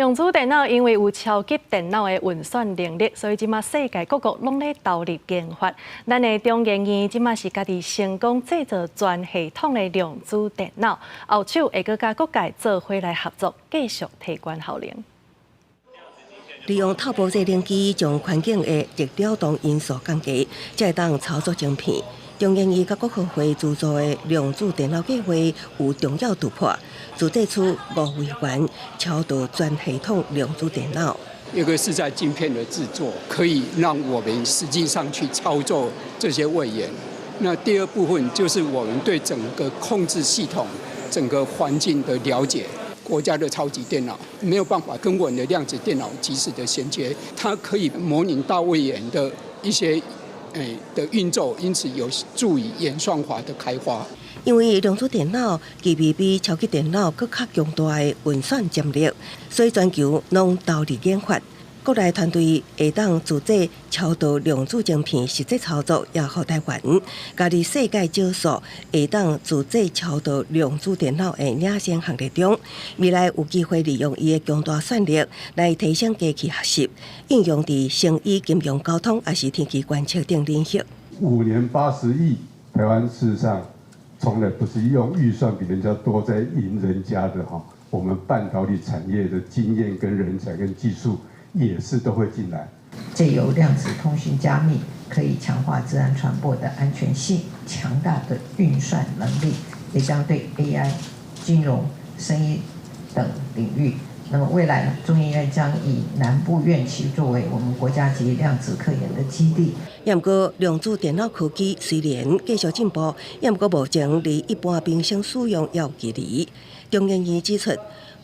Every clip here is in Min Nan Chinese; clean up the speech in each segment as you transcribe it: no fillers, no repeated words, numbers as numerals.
量子電腦因為有超級電腦的運算能力，所以這馬世界各國攏咧投入研發。咱的中研院這馬是家己成功製造全系統的量子電腦，後手會閣佮各界做伙來合作，繼續提懸效能。利用透波製冷機將環境的熱流動因素降低，才會當操作晶片。中研院佮國科會資助的量子電腦計劃有重要突破，自製出五位元超導全系統量子電腦。一個是在晶片的製作，可以讓我們實際上去操作這些位元。那第二部分就是我們對整個控制系統、整個環境的了解。國家的超級電腦沒有辦法跟我們的量子電腦及時的銜接，它可以模擬大位元的一些的運作，因此有助於演算法的開發。因為量子電腦具備比超級電腦閣較強大的運算潛力，所以全球攏投入研發。國內團隊會當自製超導量子晶片實際操作，也予台灣加入世界少數會當自製超導量子電腦的領先行列中。未來有機會利用伊的強大算力來提升機器學習，應用佇生醫、金融、交通，抑是天氣觀測等領域。5年80億，台灣事實上從來不是用預算比人家多在贏人家的哈。我們半導體產業的經驗跟人才跟技術，也是都會進來。借由量子通訊加密，可以強化資安傳播的安全性，強大的運算能力，也將對 AI、金融、生醫等領域。那麼未來呢，中研院將以南部院區作為我們國家級量子科研的基地。也毋過，量子電腦科技雖然繼續進步，也毋過目前離一般民生使用猶有距離。中研院指出，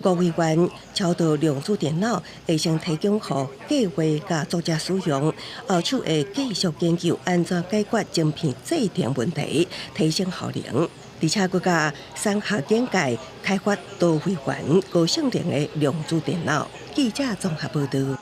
五位元超導量子電腦會先提供予計劃佮作者使用，後手會繼續研究按怎解決晶片製程問題，提升效能。而且閣佮產學研界開發多位元高性能的量子電腦。記者綜合報導。